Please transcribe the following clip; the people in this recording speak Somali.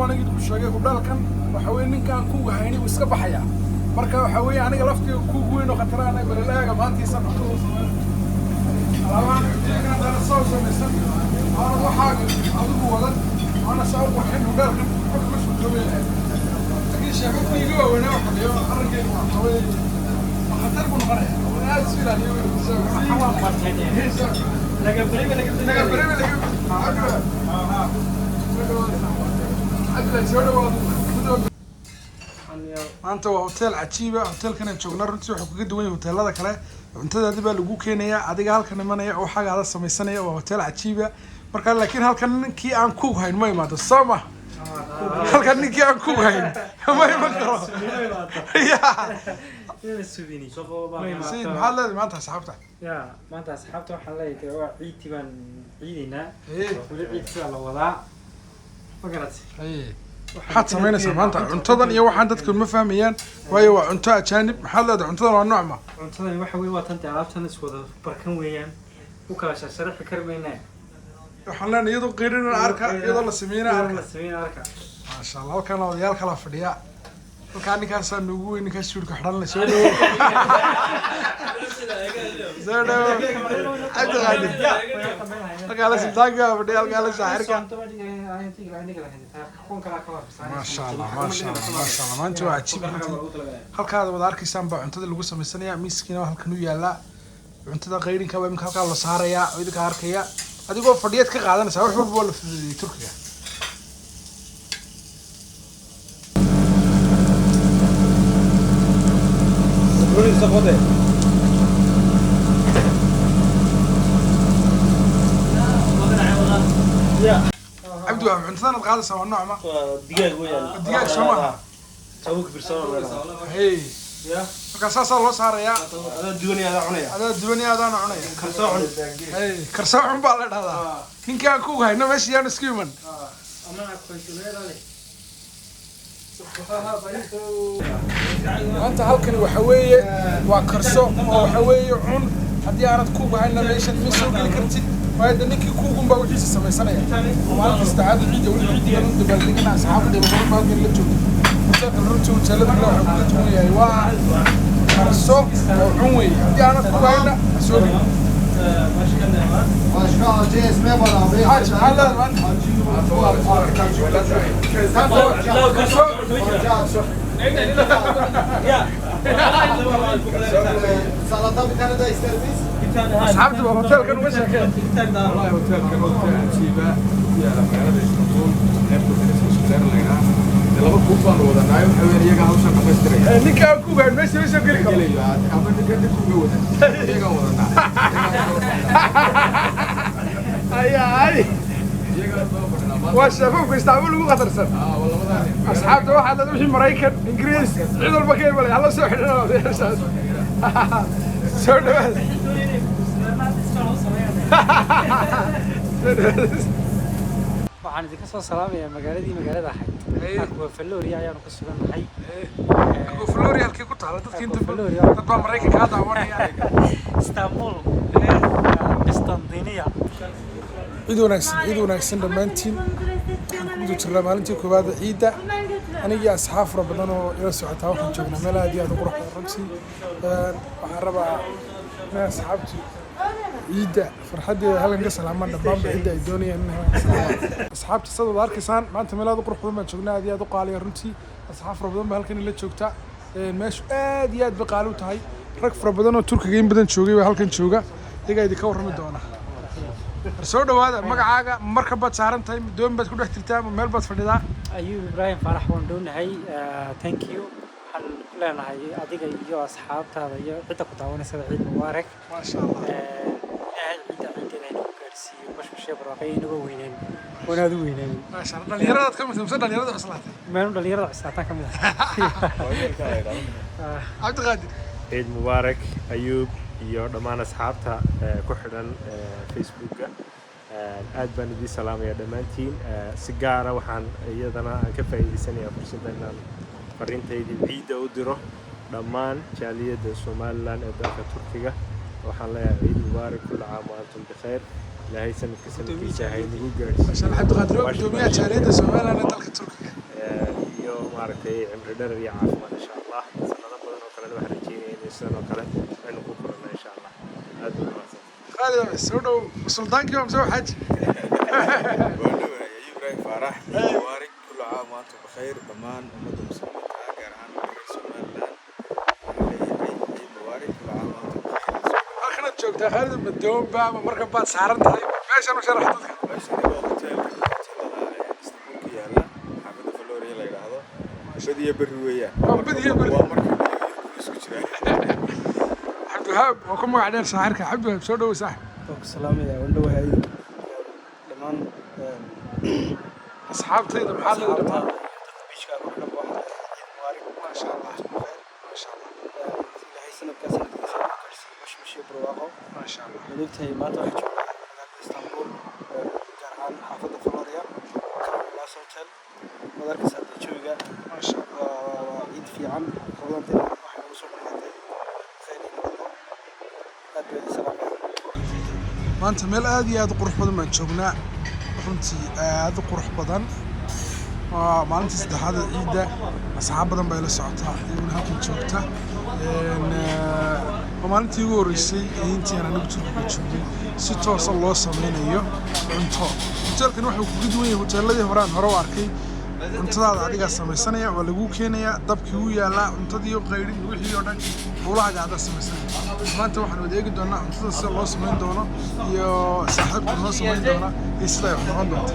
Anigii ku sheegay hudheelkan waxa weeye ninkaan kuuga hayni wuu iska baxayaa. Marka waxa weeye aniga laftiga kuugu weyn oo khataraan balaleega maantiisa cuntada u sameyn alaabahan cuntooyinkan haddana saa u samaysan, aana waxaaga adigu wadan, aana saa u qurxin, hudheelkan waxba kama suurtoobay lahayd. Laakiin sheekadkii iga waaweynaa waxa fadhiyo arrinkeyga waxa weeye waa khatar buu noqonaya. Waa aad isu ilaaliyo. Laga beriba laga. Laga beriba laga. Cabdillahi, soo dhawaado. Maanta waa hotel cajiiba hotelkan aan joognaa. Runtii wuxuu kaga duwan yahay hoteelada kale, cuntadaadi baa lagu keenayaa, adiga halkan imanaya oo waxaagaada samaysanaya. Waa hotel cajiiba. Marka laakiin halkan ninkii aan kuug hayn ma imaado, soo ma? Halkan ninkii aan kuug hayn ma iman karo ya. Sayid, maxaad leedahay maanta asxaabta? Ya, maanta asxaabta waxaan leeyahay waa ciidtii baan ciidaynaa. Haye. Weli ciid sidaa la wadaa, ma garatay? Haye, maxaad samaynaysaa maanta? Cuntadan iyo waxaan dadku ma fahmayaan, waayo waa cunto ajaanib. Maxaad leedahay? Cuntadan waa nooc ma? Cuntadani waxa wey waa tanta alaabtan iswada barkan weeyaan, u kala sharsharaxi kari maynaa. Waxaan leenahay iyadoo qirinana arka, iyadoo la sameynaa Iyadoo arka. La sameynaa arka. Maasha Allah, halkan odayaal kala fadhiya. Halkaa ninkaasaa noogu weyn, ninkaas suudhka xidhan le. Soo dhawo, soo dhawo, Cabdiqaadir. Halkaa la sultaanka fadhiya, halkaa la shaacirka. Maasha Allah, maasha Allah, maasha Allah. Maanta waa cajiib runtii. Halkaad wada arkaysaan baa cuntada lagu samaysanaya. Miiskiina waa halkan u yaalaa. Cuntada qayrinka baa imika halkaa la saarayaa oo idinka arkaya. Adigoo fadhiyeed ka qaadanaysaa. Wax walba waa la fududeeyey Turkiga. Cabdi, waa cuntadan aad qaadaysaa waa nooc ma? Digaag weeyaan. Digaag soo maaha? Tavuk bir sana. Hey, marka saasaa loo saarayaa. Adaa duwanaya, adaa cunaya. Adaa duwanaya, adaana cunaya. Karsoo cun. Hey, karsoo cun baa la dhahdaa. Ninkii aan ku hayno meesha yaanu isku iman. Maanta halkani waxa weeye waa karso oo waxa weeye cun. Haddii aanad kuuga hayna meeshan ma soo geli kartid, waayo de ninkii kuugun baa wixiisa samaysanaya. Maalin kasta caado ciida, weli ciidii baan u dabaaldegana. Asxaabta badan baa halkan la joogta. Hoteelkan runtii hoteelada kale waxaa kaga duwan yahay waa karso oo cun weeye. Haddii aanad kuuga hayna ha soo gelin. Başka acı ezme var abi. Xaaji, maxaa leedahay maanta? Karso. Salata bir tane daha ister miyiz? Asxaabta baa hoteelkan uga sheekeen. والله hoteelkan hotel cajiiba ku yaala magaalada Istanbul, qaybta Filistin la yidhaah. Dee laba kuub baanu wadanaayo, waxa weeyaan iyagaa hawshan dhamaystiraya. Ninka aan kuuga hayn meesha ma soo geli karo. Gelayo ama ninka ninkuga wadan, iyagaan wadanaa. Ayaa ay. Iyagaan soo fadhinaa maanta. Waa shabaabka Istanbul ugu khatarsan. Ah, waa labadaa nin. Asxaabta waxaa dad wixii Maraykan, Ingiriis, cid walba ka imanay hala soo xidhana odayaashaas. Soo dhawaad, soo dhawaad. Waxaan idinka soo salaamayaa magaaladii magaalada ahayd. Haye. Aquafaloria ayaanu ku sugannahay. Flori halkii ku taala dadka inta Aquafaloria. Dad baa Maraykan kaa daawanaya. Istanbul, Qistantiniya. Ciid wanaagsan, ciid wanaagsan dhammaantiin. Waxaan ku guda jirnaa maalintii koowaad ee ciidda. Anigii asxaab fara badan oo ila socotaa waxaan joognaa meel aad iyo aad u qurux badan runtii. Waxaan rabaa in asxaabtu ciidda farxaddeeda halkan ka salaamaan dhammaanba cidda ay doonayaan in halkan ka salaamaan. Asxaabta, sad wada arkaysaan, maanta meel aad u qurux badan baan joognaa, aad iyo aad u qaaliya runtii. Asxaab fara badan baa halkan ila joogta. Meeshu aad iyo aad bay qaali u tahay. Rag fara badan oo Turkiga in badan joogay baa halkan jooga, iyagaa idinka warrami doona. War soo dhawaada. Magacaaga? Marka baad saaran tahay, doon baad ku dhex jirtaa ama meel baad fadhidaa? Ayuub Ibraahim Faarax waan dhownahay. Thank you. Waxaan ku leenahay adiga iyo asxaabtaada iyo cidda ku daawanaysaba ciid mubaarak. Maasha Allah. Ilaahay ciidda ciideeda inagu gaarsiiyo bashbashee barwaaqo, inagoo weynaan wanaad u weynaanin. Maasha Allah. Dhalinyaradaad ka mid tahay mise dhalinyarada cuslaatay? Meenu dhalinyarada cuslaataan ka mid ah. Cabdiqaadir. Ciid mubaarak, Ayuub iyo dhammaan asxaabta ku xidhan Facebooka. Aad baan idiin salaamayaa dhammaantiin. Si gaara waxaan iyadana aan ka faa'iidaysanayaa fursadda inaan fariintaydii ciidda u diro dhammaan jaaliyadda Somaliland ee dalka Turkiga. Waxaan leeyahay ciid mubaarak, kulla caam wa antum bikhayr. Ilaahay sanadka sanadkiisa ha inagu Maasha gaadhsiiyo. Allah. Cabdiqaadir waa guddoomiyaha jaaliyadda Somaliland ee dalka Turkiga. maaragtay cimri dherer iyo caafimaad, insha Allah. Sanado badan oo kalena waxaan rajeynaya in sidan oo kale aynu ku kulanno, insha Allah. Aad baa mahadsan. Khaalid, soo dhow. Sultaankii waa mise waa xaaji? Waa dhowahay. Ayuu Ibraahim Faarax, mubaarak, كل عام وأنتم بخير. Dhammaan ummadda muslimiinta ah, gaar ahaan reer Somaliland, waxaan leeyahay ciid mubaarak, كل عام وأنتم بخير. Halkanaad joogtaa, Khaalid, madoomba ama markan baad saaran tahay? Meeshaan u sharax dadka. Meeshani waa hoteelka hoteelada ee Istanbul ku yaala, xaafadda Florya la yidhaahdo. Bad iyo berri weeyaan. Waa bad iyo berri. Waa markab iyo isku jiraan. Cabdiwahaab oo ku magac dheer saaxirka. Cabdiwahaab, soo dhow saaxib. Waan ku salaamaya, waan dhowahay dhammaan Asxaabtayda maxaa leedahay dhammaan? Beach-ka ku dhan waxaa ciid mubaarak. Maasha Allah, maasha Allah. Ilaahay sanadkaa sanadkiisa ku gaarsiiyo bashbash iyo barwaaqo. Maasha Allah. Waad ogtahay, maanta waxaa joognaa magaalada Istanbul, gaar ahaan xaafadda Florya, Karabilas Hotel. Waad arkaysaa dee jawiga. Maasha Allah. Waa ciid fiican. Rabadaanteena waxay nagu soo dhammaatay khayr iyo nabadqo. Aad baa idin salaamaya. Maanta meel aad iyo aad u qurux badan baan joognaa, runtii aad u qurux badan. Waa maalintii saddexaad ee ciidda. Asxaab badan bay la socotaa, iyaguna halkan joogta. Waa maalintii ugu horreysay ee intii aan anigu Turkiga joogay si toosa loo sameynayo cunto. Hoteelkan wuxuu kaga duwan yahay hoteeladii hore aan hore u arkay: cuntadaada adigaa samaysanaya, waa laguu keenayaa, dabkii u yaalaa, cuntadii qayrin, wixii oo dhan howlahaaga adaa samaysanaya. Maanta waxaan wada eegi doonaa cuntada sida loo samayn doono iyo saaxiibka noo samayn doona iyo sida ay wax noqon doonta.